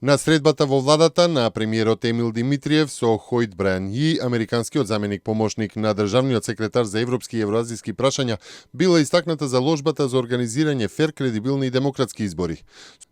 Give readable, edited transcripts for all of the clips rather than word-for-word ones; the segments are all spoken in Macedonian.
На средбата во владата на премиерот Емил Димитриев со Хојд Брајан Ји, американскиот заменик помошник на државниот секретар за европски и евроазиски прашања, била истакната заложбата за организирање фер, кредибилни и демократски избори.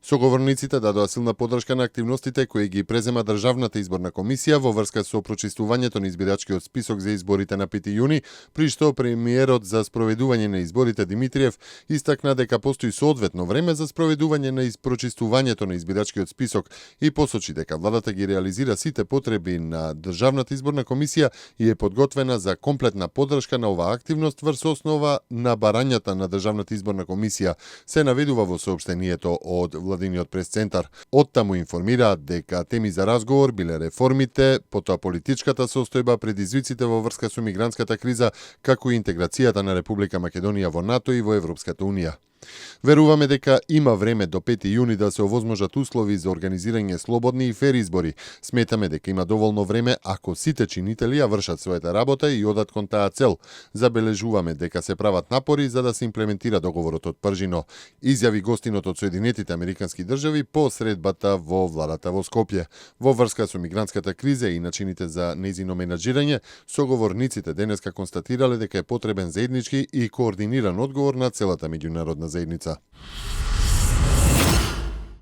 Соговорниците дадоа силна поддршка на активностите кои ги презема Државната изборна комисија во врска со прочистувањето на избирачкиот список за изборите на 5 јуни, при што премиерот за спроведување на изборите Димитриев истакна дека постои соодветно време за спроведување на прочистувањето на избирачкиот список и посочи дека владата ги реализира сите потреби на Државната изборна комисија и е подготвена за комплетна поддршка на оваа активност врз основа на барањата на Државната изборна комисија, се наведува во соопштението од владиниот прес-центар. Оттаму информираат дека теми за разговор биле реформите, потоа политичката состојба, предизвиците во врска со мигрантската криза, како и интеграцијата на Република Македонија во НАТО и во Европската Унија. Веруваме дека има време до 5 јуни да се овозможат услови за организирање слободни и фер избори. Сметаме дека има доволно време ако сите чинители ја вршат својата работа и одат кон таа цел. Забележуваме дека се прават напори за да се имплементира договорот од Пржино, изјави гостинот од Соединетите Американски држави по средбата во владата во Скопје. Во врска со мигрантската криза и начините за нејзино менаџирање, соговорниците денеска констатирале дека е потребен заеднички и координиран одговор на целата меѓународна заедница.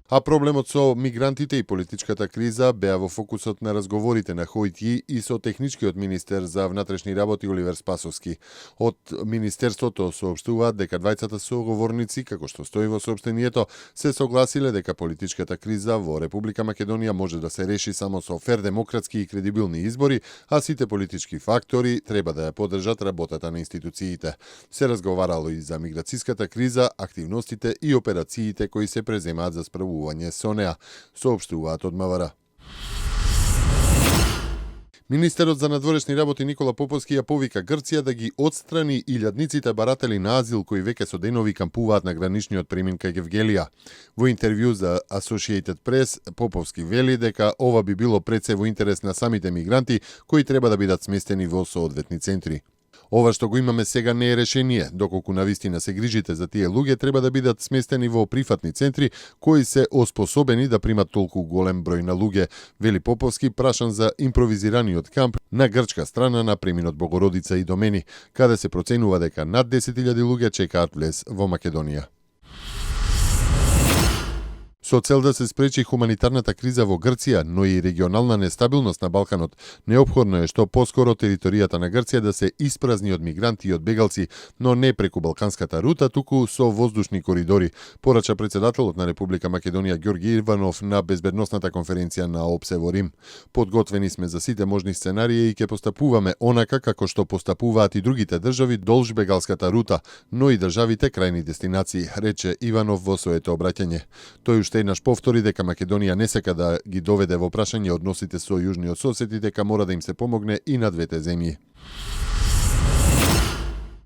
А проблемот со мигрантите и политичката криза беа во фокусот на разговорите на Хојд Ји и со техничкиот министер за внатрешни работи Оливер Спасовски. Од министерството соопштуваат дека двајцата соговорници, како што стои во соопштението, се согласиле дека политичката криза во Република Македонија може да се реши само со фер, демократски и кредибилни избори, а сите политички фактори треба да ја поддржат работата на институциите. Се разговарало и за миграцијската криза, активностите и операциите кои се преземаат за справување со неа, соопштуваат од МВР. Министерот за надворешни работи Никола Поповски ја повика Грција да ги отстрани илјадниците баратели на азил кои веќе со денови кампуваат на граничниот премин кај Гевгелија. Во интервју за Associated Press, Поповски вели дека ова би било пред се во интерес на самите мигранти кои треба да бидат сместени во соодветни центри. Ова што го имаме сега не е решение, доколку навистина се грижите за тие луѓе треба да бидат сместени во прифатни центри кои се оспособени да примат толку голем број на луѓе, вели Поповски прашан за импровизираниот камп на грчка страна на преминот Богородица и Домени, каде се проценува дека над 10.000 луѓе чекаат влез во Македонија. Со цел да се спречи хуманитарната криза во Грција, но и регионална нестабилност на Балканот, неопходно е што поскоро територијата на Грција да се испразни од мигранти и од бегалци, но не преку балканската рута, туку со воздушни коридори, порача председателот на Република Македонија Ѓорги Иванов на безбедносната конференција на ОПСЕ во Рим. Подготвени сме за сите можни сценарии и ќе постапуваме онака како што постапуваат и другите држави долж бегалската рута, но и државите крајни дестинации, рече Иванов во своето обраќање. Тој уште еднаш повтори дека Македонија не сека да ги доведе во прашање односите со јужниот сосед и дека мора да им се помогне и на двете земји.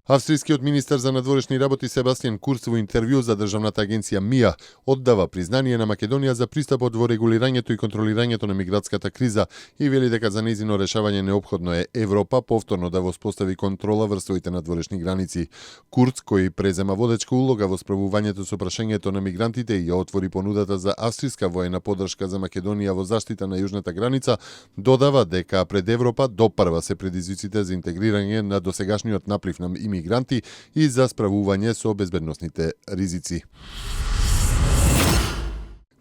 Австрискиот министер за надворешни работи Себастијан Курц во интервју за државната агенција МИА оддава признание на Македонија за пристапот во регулирањето и контролирањето на мигрантската криза и вели дека за нејзино решавање неопходно е Европа повторно да воспостави контрола врз своите надворешни граници. Курц, кој презема водечка улога во справувањето со прашањето на мигрантите и ја отвори понудата за австриска воена поддршка за Македонија во заштита на јужната граница, додава дека пред Европа допрва се предизвиците за интегрирање на досегашниот наплив на мигранти и за справување со безбедносните ризици.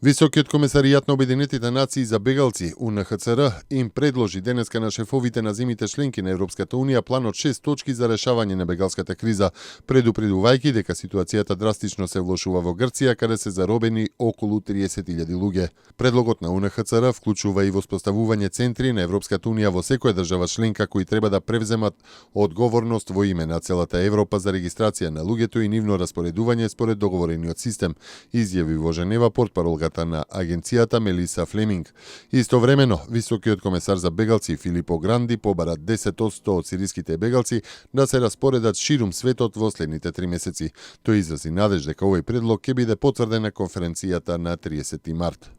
Високиот комесаријат на Обединетите нации за бегалци, УНХЦР, им предложи денеска на шефовите на земјите членки на Европската Унија план од 6 точки за решавање на бегалската криза, предупредувајќи дека ситуацијата драстично се влошува во Грција, каде се заробени околу 30.000 луѓе. Предлогот на УНХЦР вклучува и воспоставување центри на Европската Унија во секоја држава членка кои треба да превземат одговорност во име на целата Европа за регистрација на луѓето и нивно распоредување според договорениот систем, изјави во Женева портпаролката на агенцијата Мелиса Флеминг. Истовремено, високиот комесар за бегалци Филипо Гранди побара 10% од сириските бегалци да се распоредат ширум светот во следните 3 месеци. Тој изрази надеж дека овој предлог ќе биде потврден на конференцијата на 30 март.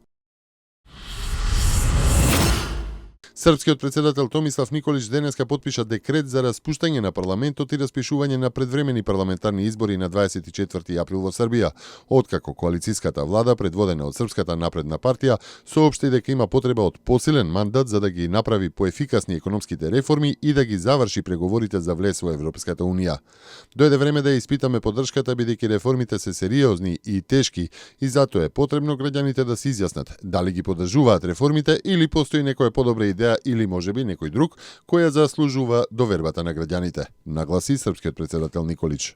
Српскиот председател Томислав Николич денеска потпиша декрет за распуштање на парламентот и распишување на предвремени парламентарни избори на 24 април во Србија, откако коалициската влада предводена од Српската напредна партија соопшти дека има потреба од посилен мандат за да ги направи поефикасни економските реформи и да ги заврши преговорите за влез во Европската унија. Дојде време да ја испитаме поддршката бидејќи реформите се сериозни и тешки и затоа е потребно граѓаните да се изјаснат дали ги поддржуваат реформите или постои некоја подобра идеја или можеби некој друг која заслужува довербата на граѓаните, нагласи српскиот председател Николич.